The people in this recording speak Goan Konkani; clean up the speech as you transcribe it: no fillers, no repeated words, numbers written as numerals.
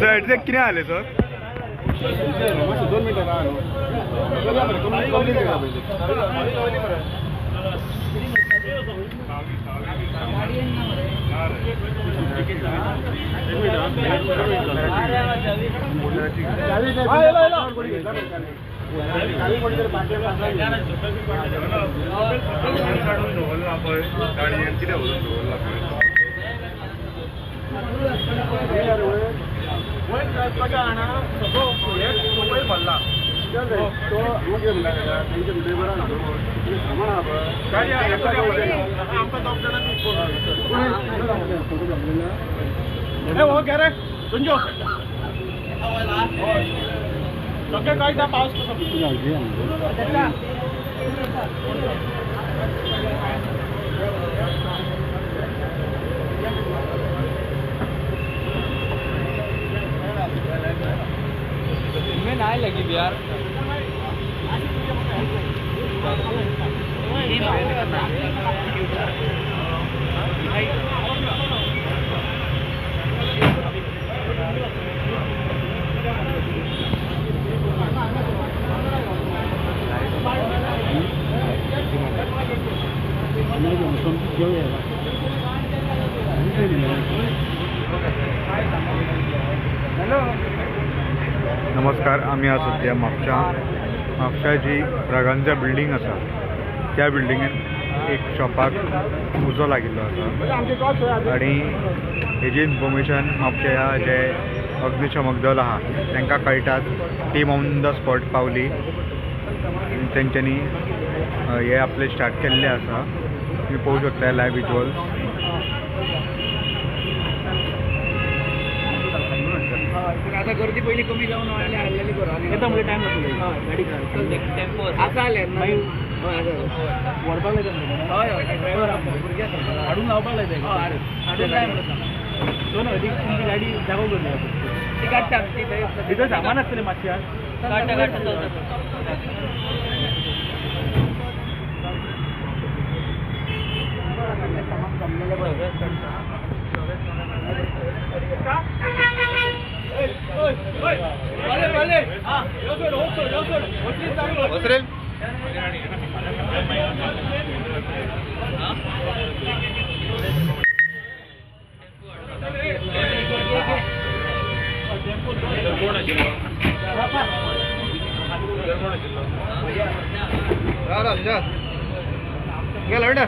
सर एक्झॅक्ट कितें जालें सर? मातशें 2 मिनटां राव न्हू, कमी पयलीं. काडून दवरला पळय गाडयेन कितें व्हरून दवरला पळय. सगळो भरला तो तेंचे लेबर सामान आहा पळय. आमकां दोग जाणांनी हो गॅरेज तुमच्यो सगळें कळटा पावस कसो. मैं ना लगी यार. नमस्कार, आमी आज सद्या म्हापशा म्हापशा जी ब्रागांझा बिल्डींग आसा त्या बिल्डिंगेन एक शॉपाक उजो लागिल्लो आसा आनी हेजी इन्फॉर्मेशन म्हापशा जे अग्निशमक दल आहा तांकां कळटात. टीम ऑन the spot पावली आनी तेंच्यांनी हे आपले स्टार्ट केल्ले आसा. तुमी पळोवंक शकता लायव्ह विज्युअल्स. आता गर्दी पहिली कमी जाऊन आलेली बरं. येता म्हणजे टायम लागतलो. हय, गाडी टेम्पो आसा जाल्यार व्हरपाक लायता. हय हय, ड्रायव्हर भुरगे आसा. हाडून लावपाक लायता. हय, हाडून लाय म्हणून सांग. तो न्हय ती तुमची गाडी जागो करून ती काडटा ती भितर सामान आसतलें मातशें. काडटा काडटा चलता. सामान जमलेलें सगळेंच काडटा. गेला.